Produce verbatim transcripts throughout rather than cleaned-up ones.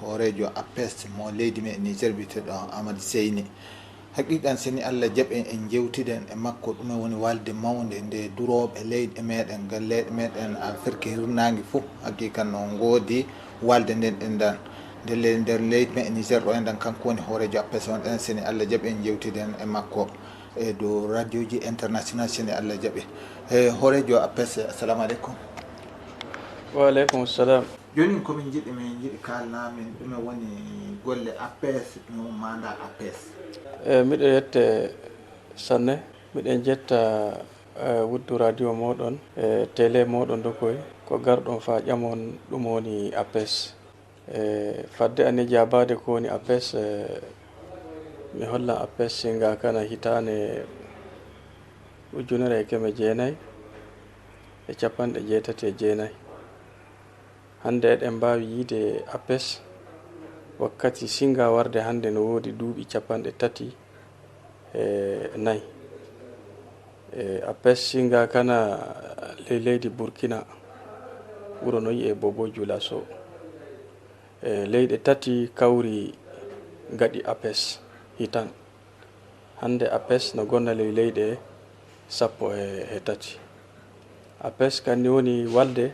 Hooreejo APS mo leydi me Niger, biyeteeɗo Amadou Seyni. Haqiiqan, seni Allah jaɓi en, en jewtiden e makko, ɗume woni walde mawnde nde durooɓe leyɗe meɗen, galleeɗe meɗen Afirka hirnaange fof, haqiiqan no ngoodi walde nden ɗendan. Nder le-, nder leydi me Niger ɗo endan, kanko woni hooreejo APS on ɗen, seni Allah jaɓi en jewtiden e makko e dow radioji international, seni Allah jaɓi. E hooreejo APS, assalamu aleykum. Wa aleykum salam. Jooni ko min njiɗi, min njiɗi kaalnaa min ɗume woni golle APS, ɗume woni mandat APS? E, miɗo yette sanne. Miɗen jetta, e, wuddu radio moɗon, e, télé moɗon dokoy, ko garɗon faa ƴamon ɗum woni APS. E, fadde anne jaabaade ko woni APS, e, mi hollan APS singa kana hitaande ujunere e keme jeenayi e capanɗe jeetati e jeenayi. Hannde eɗen mbaawi yiyde APS wakkati singa warde hannde no woodi duuɓi capanɗe tati e nayi. E, APS singa kana ley leydi Burkina, wuro no yi'ee Bobo Dioulasso. E, leyɗe tati kawri ngaɗi APS hitan. Hannde APS no gonna ley leyɗe sappo e, e tati. APS kanni woni walde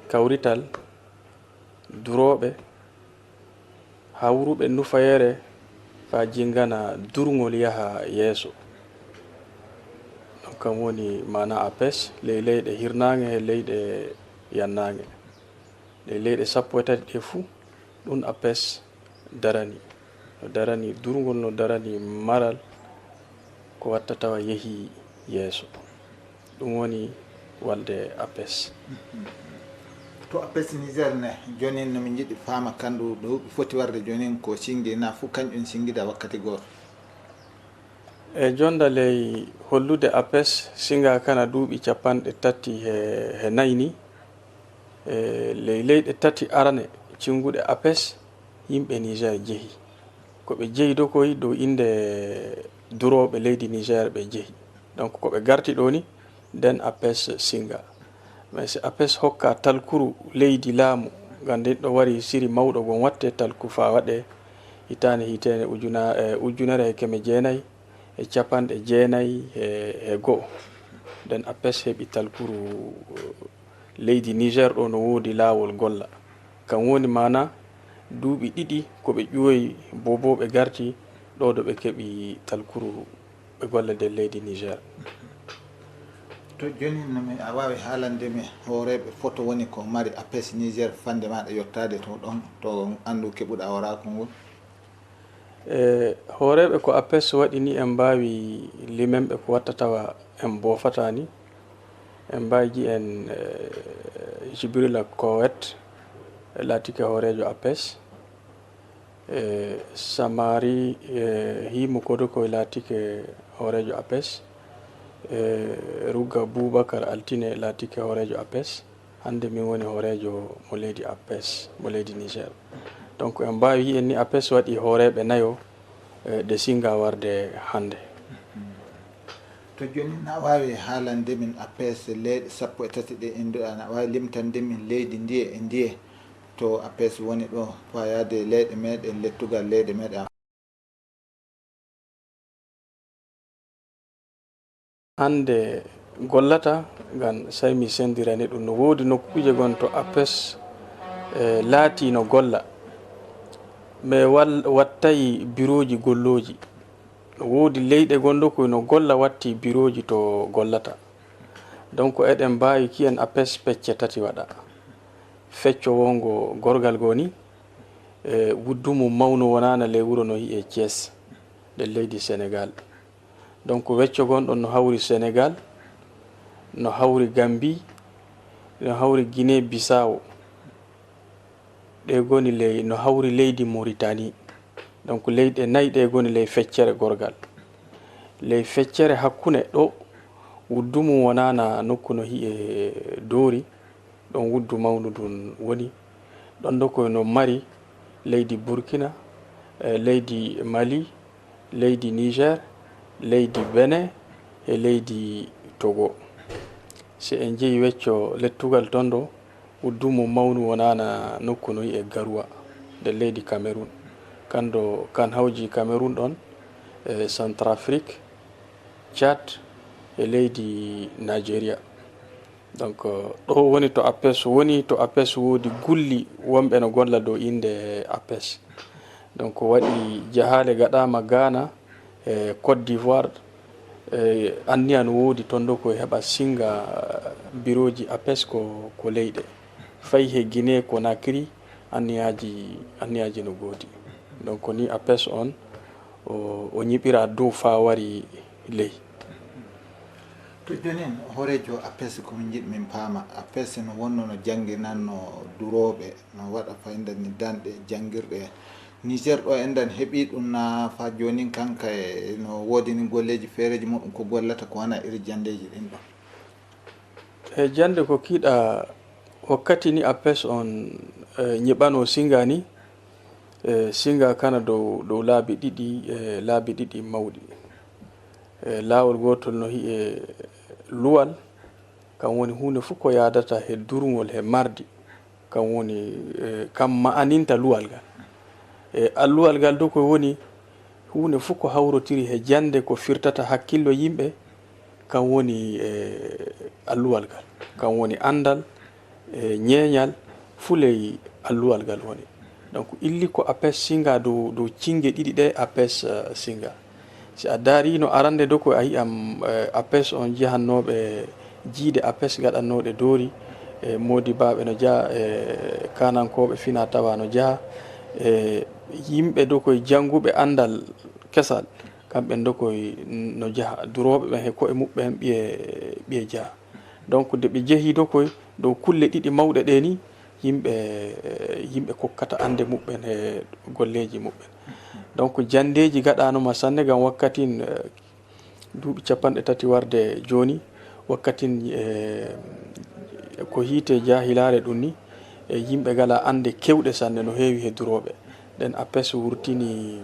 kawrital durooɓe, hawruɓe nufayere faa jingana durngol yaha yeeso. Ɗum kam woni maana APS ley leyɗe hirnaange e leyɗe yannaange. Ɗe leyɗe sappo e tati ɗe fuu, ɗum APS darani. No darani durngol, no darani maral, ko watta tawa yehi yeeso. Ɗum woni walde APS. To APS Niger ne, jooni no min njiɗi faama kandu ɗo foti warde jooni ko singi na fuu kañƴum singida wakkati gooto. E jonda ley hollude APS singa kana duuɓi capanɗe tati he, he nayi ni, e ley leyɗe tati arane cinguɗe APS, yimɓe Niger jehi. Ko ɓe jeyi dokoy dow innde durooɓe leydi Niger ɓe jehi. Donc, ko ɓe garti ɗo ni, nden APS singa. Mais si APS hokka talkuru leydi laamu, ngam nden ɗo wari siri mawɗo gon watte talku faa waɗe hitaande hitaande ujuna-, e ujunere e keme jeenayi e capanɗe jeenayi e, e go'o. Nden APS heɓi talkuru, eh, leydi Niger ɗo no woodi laawol golla. Kan woni maana duuɓi ɗiɗi ko ɓe ƴuwoyi booboo ɓe garti ɗo ɗo ɓe keɓi talkuru ɓe golla nder leydi Niger. To jooni no mi, a waawi haalande mi hooreeɓe foto woni ko mari APS Niger fannde maaɗa yottaade to ɗon, to anndu keɓuɗa wara konngol? E, hooreeɓe ko APS waɗi ni, en mbaawi limen ɓe ko watta tawa en boofataa ni. En mbaawi ji en, e, Jibrila Kowet, laatike hooreejo APS. E, Samari, e, Himu Kodokoy laatike hooreejo APS. E, Rugga Bubakar Altine laatike hooreejo APS. Hannde min woni hooreejo mo leydi APS, mo leydi Niger. Donc, en mbaawi yi'en ni APS waɗi hooreeɓe nayo, e, ɗe singa warde hannde. To jooni, na waawi haalande min APS leyɗe sappo e tati ɗe innduɗa, na waawi limtande min leydi ndiye e ndiye to APS woni ɗo, faa yaade leyɗe meɗen, lettugal leyɗe meɗen? Hannde gollata, ngam sey mi senndirani ɗum. No woodi nokkuuje gon to APS, e, laati no golla, mais wal-, wattay birooji gollooji. No woodi leyɗe gonɗo koy no golla watti birooji to gollata. Donc, eɗen mbaawi kiyen APS pecce tati waɗa. Fecco wongo gorgal goo ni, e, wuddu mum mawnu wonaana ley wuro no yi'ee Thiès, nder leydi Sénégal. Donc, wecco gonɗon no hawri Sénégal, no hawri Gambie, no hawri Guinée Bissau. Ɗe goni ley, no hawri leydi Mauritanie. Donc, leyɗe nayi ɗe goni ley feccere gorgal. Ley feccere hakkunde ɗo, wuddu mum wonaana nokku no hi'e Doori, ɗon wuddu mawndu ndun woni. Ɗon ɗo ko no mari leydi Burkina, e, leydi Mali, leydi Niger, leydi Benin e leydi Togo. Si en jeyi wecco lettugal ton ɗo, wuddu mum mawnu wonaana nokku no yi'e Garoua. nder leydi Cameroun. Kan ɗo, kan hawji Cameroun ɗon, e Centrafrique, Tchad, e leydi Nigeria. Donc, ɗo woni to APES woni, to APES woodi gulli wonɓe no golla dow innde APES. Donc, waɗi jahaale gaɗaama Ghana, e Côte d'Ivoire, e anniya no woodi ton ɗo ko heɓa singa birooji APES ko, ko leyɗe. Fayi he Guinée Conakry, anniyaaji, anniyaaji no goodi. Donc, ni APES on, o, o ñiɓira dow faa wari ley. To joonin, hooreejo APES, ko min njiɗ min paama, APES no wonno no jannginanno durooɓe, no waɗa fayda ni danɗe janngirɗe. Niger ɗo enɗan heɓi ɗum na faa joonin kanka e no woodi ni golleeji feereeji muɗum ko gollata ko wana iri janndeeji ɗin ɗon? E jannde ko kiiɗa wakkati ni APES on, e, ñiɓano singa ni, e, singa kana dow, dow laabi ɗiɗi, e, laabi ɗiɗi mawɗi. E, laawol gootol no hi'e luwal, kan woni huunde fof ko yaadata he durngol, he mardi, kan woni, e, kan ma'aninta luwal ngal. E, alluwal ngal dow ko woni huunde fof ko hawrotiri he jannde ko firtata hakkillo yimɓe, kan woni, e, alluwal ngal. Kan woni anndal, e, ñeeñal, fuu ley alluwal ngal woni. Donc, illi ko APES singa dow, dow cinnge ɗiɗi ɗe APES, e, singa. Si a daari no arande dow ko a yi'am, e, APES on jahannooɓe jiide APES gaɗannooɗe doori, e, moodibaaɓe no jaha, e, kaanankooɓe fina tawa no jaha, e, yimɓe dow koye jannguɓe anndal kesal, kamɓe dow koye no jaha, durooɓe ɓen he ko'e muɓɓen ɓiye, ɓiye jaha. Donc, nde ɓe jehi dow koye dow kulle ɗiɗi mawɗe ɗe ni, yimɓe, yimɓe kokkata annde muɓɓen he golleeji muɓɓen. Donc, janndeeji gaɗaano ma sanne ngam wakkatin, e, duuɓi capanɗe tati warde jooni, wakkatin, e, ko hiite jaahilaare ɗum ni, e, yimɓe ngala annde keewɗe sanne no heewi he durooɓe. Nden APES wurtini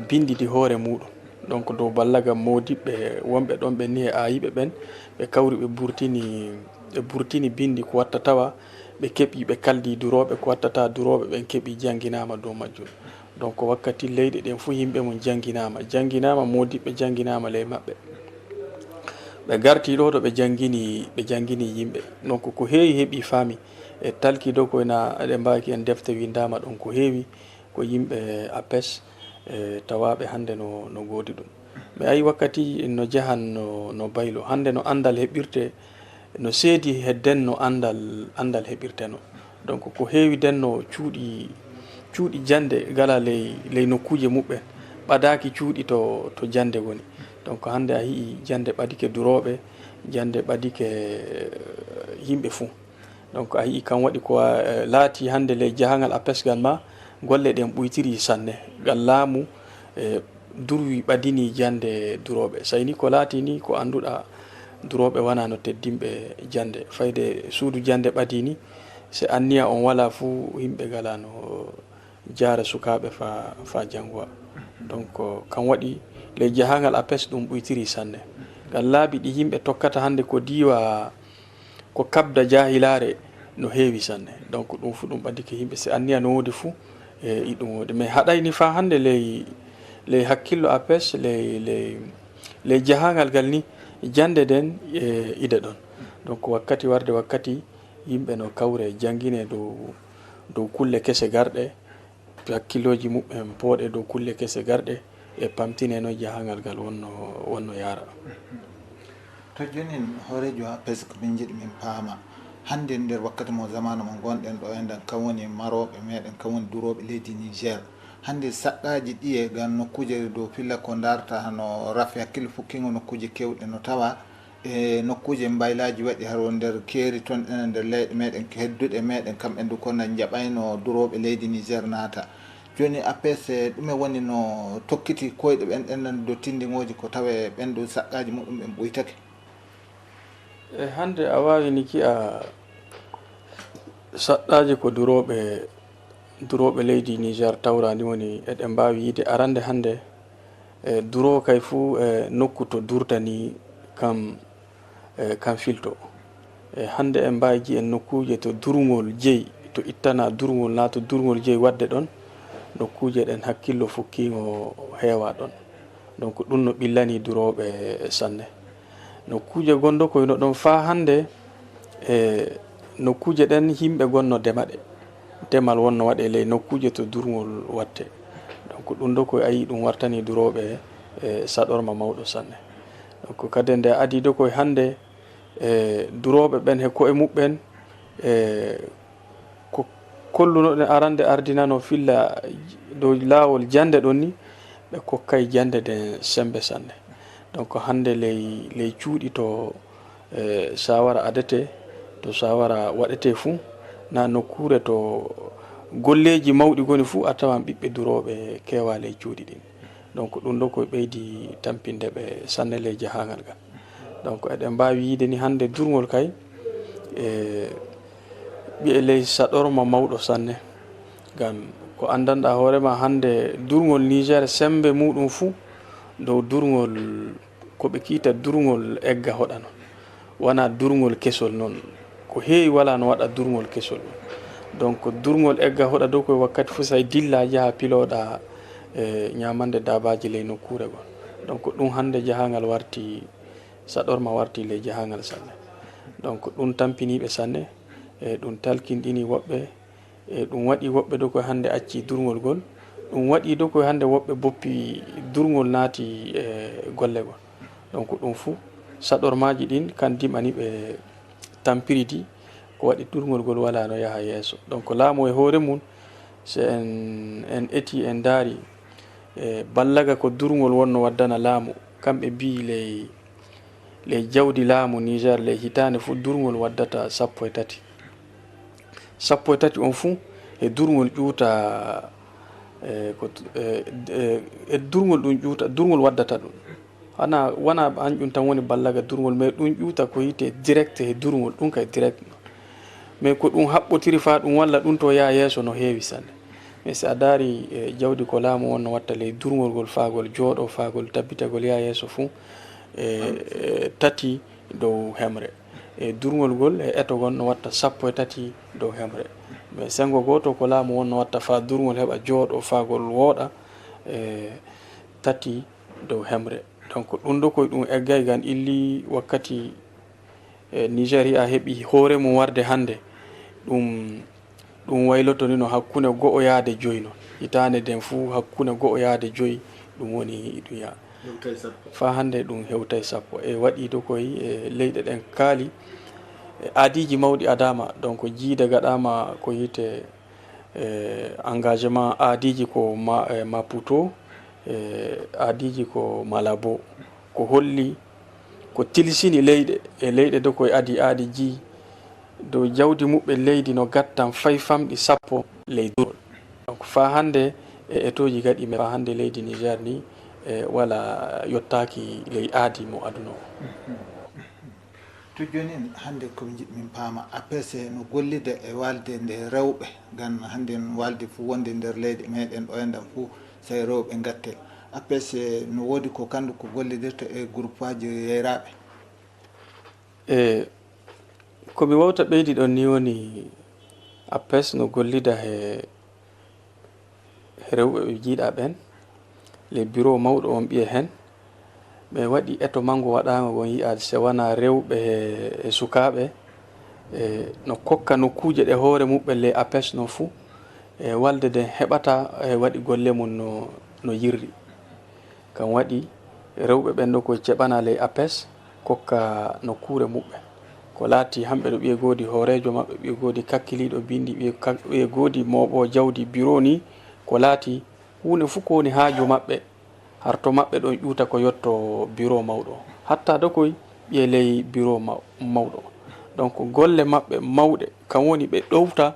binndi di hoore muuɗum. Donc, dow ballagam moodiɓɓe wonɓe ɗon ɓen ni e aayiɓe ɓen, ɓe kawri ɓe burtini, ɓe burtini binndi ko watta tawa ɓe keɓi, ɓe kaldi durooɓe ko watta tawa durooɓe ɓen keɓi jannginaama dow majjum. Donc, wakkati leyɗe ɗen fuu yimɓe mum jannginaama, jannginaama, moodiɓɓe jannginaama ley maɓɓe. Ɓe garti ɗo, to ɓe janngini, ɓe janngini yimɓe. Donc, ko heewi heɓi faami. E talki dow koye na eɗen mbaawi ki en defte winndaama ɗon ko heewi, ko yimɓe APES, e tawaaɓe hannde no, no ngoodi ɗum. Mi ayi wakkati no jahan no, no baylo. Hannde no anndal heɓirte, no seedi hedden no anndal, anndal heɓirteno. Donc, ko heewi den no cuuɗi, cuuɗi jannde gala ley, ley nokkuuje muɓɓen. Ɓadaaki cuuɗi to, to jannde woni. Donc, hannde a yi'i jannde ɓadike durooɓe, jannde ɓadike, eh, yimɓe fuu. Donc, a yi'i kan waɗi ko, eh, laati hannde ley jahangal APES gal ma, golle ɗen ɓuytiri sanne. Gal laamu, eh, durwi ɓadini jannde durooɓe. Sey ni ko laati ni ko annduɗa durooɓe wana no teddinɓe jannde. Fayde suudu jannde ɓadini, se anniya on wala fuu yimɓe ngala no jaara sukaaɓe fa, fa jannguwa. Donc, kan waɗi ley jahangal APES ɗum ɓuytiri sanne. Ngal laabi ɗi yimɓe tokkata hannde ko diiwa ko kabda jaahilaare no heewi sanne. Donc, ɗum fuu ɗum ɓadike yimɓe, si anniya no woodi fuu, e, iɗum woodi. Mais haɗayni faa hannde ley, ley hakkillo APES, ley, ley, ley jahangal ngal ni, jannde nden, e, ide ɗon. Donc, wakkati warde wakkati, yimɓe no kawre, janngine dow, dow kulle kese garɗe, hakkillooji muɓɓen pooɗe dow kulle kese garɗe, e pamtine no jahangal ngal wonno, wonno yaara. To joonin, hooreejo APES, ko min njiɗi min paama. Hannde nder wakkati mo zamaanu mo ngonɗen ɗo enɗan, kan woni marooɓe meɗen, kan woni durooɓe leydi Niger. Hannde saɗɗaaji ɗiye ngam nokkuuje dow filla ko ndarta hano rafi hakkille fukkingo nokkuuje keewɗe no tawa e nokkuuje mbaylaaji waɗi haro nder keeri ton enen nder leyɗe meɗen hedduɗe meɗen kamɓe ndu kono njaɓayno durooɓe leydi Niger naata. Jooni APES ɗume woni no tokkiti koyɗe ɓen ɗen dow tinndingooji ko tawe ɓen ɗo saɗɗaaji muɗum ɓen ɓuytake? E hannde a waawi ni ki'a saɗɗaaji ko durooɓe, durooɓe leydi Niger tawra ni woni eɗen mbaawi yiide arande hannde, e duroowo kay fuu e nokku to durtani kam, e kam filto. E hannde en mbaawi ji'en nokkuuje to durngol jeyi, to ittana durngol, naa to durngol jeyi waɗde ɗon, nokkuuje ɗen hakkillo fukkiingo heewaa ɗon. Donc, ɗum no ɓillanii durooɓe sanne. Nokkuuje gonɗo koy no ɗon faa hannde, e nokkuuje ɗen yimɓe gonno dema ɗe. Demal wonno waɗee ley nokkuuje to durngol waɗtee. Donc, ɗum ɗo koy a yii ɗum wartanii durooɓe, e, saɗorma mawɗo sanne. Donc, kadi nde adii ɗo koy hannde, e, durooɓe ɓen he ko'e muɓɓen, e, ko kollunoɗen arande ardinano filla dow laawol jannde ɗon ni, ɓe kokkay jannde nden semmbe sanne. Donc, hannde ley, ley cuuɗi to, e, saawara adetee, to saawara waɗetee fuu, naa nokkuure to golleeji mawɗi ngoni fuu, a tawan ɓiɓɓe durooɓe keewaa ley cuuɗi ɗin. Donc, ɗum ɗo ko ɓeydi tampinde ɓe sanne ley jahaangal ngal. Donc, eɗen mbaawi yiide ni hannde durngol kay, e, ɓiye ley saɗorma mawɗo sanne. Ngam ko anndanɗaa hoore ma hannde durngol Niger semmbe muuɗum fuu dow durngol ko ɓe kiita durngol egga hoɗa non. Wanaa durngol kesol non. Ko heewi walaa no waɗa durngol kesol non. Donc, durngol egga hoɗa dow koye wakkati fuu say dilla yaha pilooɗa, e, ñaamande daabaaji ley nokkuure goo. Donc, ɗum hannde jahaangal warti, saɗorma warti ley jahaangal sanne. Donc, ɗum tampinii ɓe sanne, e, ɗum talkinɗinii woɓɓe, e, ɗum waɗii woɓɓe ɗo koye hannde accii durngol ngol. Ɗum waɗii ɗo koye hannde woɓɓe boppi durngol naati e golle gol. Donc, ɗum fuu saɗormaaji ɗin kan dimani ɓe tampiridi ko waɗi durngol ngol walaa no yaha yeeso. Donc, laamu e hoore mum, so en, en etii, en ndaari, e, ballaga ko durngol wonno waddana laamu, kamɓe mbii ley, ley jawdi laamu Niger, ley hitaande fuu durngol waddata sappo e tati. Sappo e tati on fuu, e durngol ƴuuta, e, ko, e, e, e durngol ɗum ƴuuta, durngol waddata ɗum. Hana, wona hanƴum tan woni ballaga durngol, mais ɗum ƴuuta ko yiite direct e durngol, ɗum kay direct. Mais ko ɗum haɓɓotiri faa ɗum walla ɗum to yaa yeeso no heewi sanne. Mais si a daari, e, jawdi ko laamu on no watta ley durngol ngol faa ngol jooɗo, faa ngol tabbitagol yaa yeeso fuu, e, e, tati dow hemre. E, durngol ngol e eto ngon no watta sappo e tati dow hemre. Mais senngo gooto ko laamu on no watta faa durngol heɓa jooɗo, faa ngol wooɗa, e, tati dow hemre. Donc, ɗum ɗo koye ɗum eggay ngam illi wakkati, e, Nigeria heɓi hoore mum warde hannde. Ɗum, ɗum wayloto ni no hakkunde go'o yaade joyi non. Hitaande nden fuu hakkunde go'o yaade joyi ɗum woni ɗum yaa. Hewtay sappo. Faa hannde ɗum hewtay sappo. E waɗii ɗo koye, e, leyɗe ɗen kaali, e, aadiiji mawɗi adaama. Donc, jiide gaɗaama ko yiite, e, engagement aadiiji ko Ma-, e, Maputo, e, aadiiji ko Malabo. Ko holli, ko tilsini leyɗe, e leyɗe ɗo koye adi aadi jii, dow jawdi muɓɓen leydi no gattan fay famɗi sappo ley durol. Donc, faa hannde e etooji gaɗi, mais faa hannde leydi Niger ni, e, wala yottaaki ley aadi mo aduna o. To jooni en, hannde ko njiɗ min paama, A P S no gollida e walde nde rewɓe, ngam hannde en walde fuu wonde nder leyɗe meɗen ɗo enɗan fuu, sey rewɓe ngatte. A P S no woodi ko kandu ko gollidirta e groupeaji yeyraaɓe? E, ko mi wawta ɓeydi ɗon ni woni A P S no gollida he, he rewɓe ɓe jiiɗa ɓen. Le bureau mawɗo on ɓiye hen. Ɓe waɗi eto mango waɗaango ngon yi'aade se wanaa rewɓe e, e sukaaɓe. E, no kokka nokkuuje ɗe hoore muɓɓen le A P S no fuu. E, walde nden heɓata, e, waɗi golle mum no, no yirri. Kan waɗi rewɓe ɓen ɗo koye ceɓana ley A P S kokka nokkuure muɓɓen. Ko laati hamɓe ɗo ɓiye goodi hooreejo maɓɓe, ɓiye goodi kakkiliiɗo binndi, ɓiye ka-, ɓiye goodi mooɓo jawdi biro ni, ko laati huunde fuu ko woni haaju maɓɓe, harto maɓɓe ɗon ƴuuta ko yotto biro mawɗo. Hatta ɗo koye ɓiye ley biro ma-, mawɗo. Donc golle maɓɓe mawɗe, kan woni ɓe ɗowta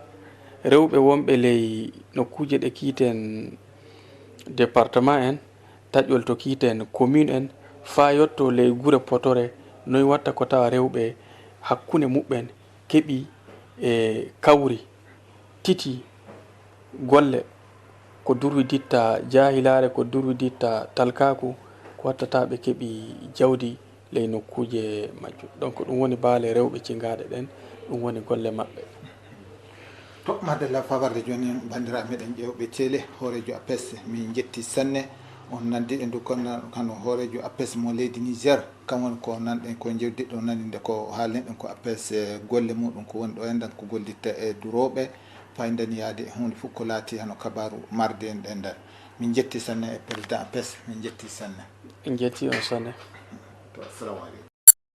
rewɓe wonɓe ley nokkuuje ɗe kiiten département en, taƴol to kiiten commune en, faa yotto ley gure potore, noy watta ko tawa rewɓe hakkunde muɓɓen keɓi e kawri, titi golle, ko durwiditta jaahilaare, ko durwiditta talkaaku, ko wattata ɓe keɓi jawdi ley nokkuuje majjum. Donc, ɗum woni baale rewɓe cingaaɗe ɗen, ɗum woni golle maɓɓe. Madalla, fawarde jooni, banndiraaɓe meɗen ƴeewɓe tele, hooreejo apes, min njetti sanne. On nandi e ndu konna kano hooreejo apes mo leydi Niger, kam woni ko nanɗen ko jewdiɗo nani nde ko haalneɗen ko apes, e golle muɗum ko woni ɗo enɗan ko gollitta e durooɓe, faydani yaade e huunde fof ko laati hano kabaaru marde en ɗen ɗan. Min njetti sanne e président apes, min njetti sanne. En njetti on sanne. To, assalamu aleykum.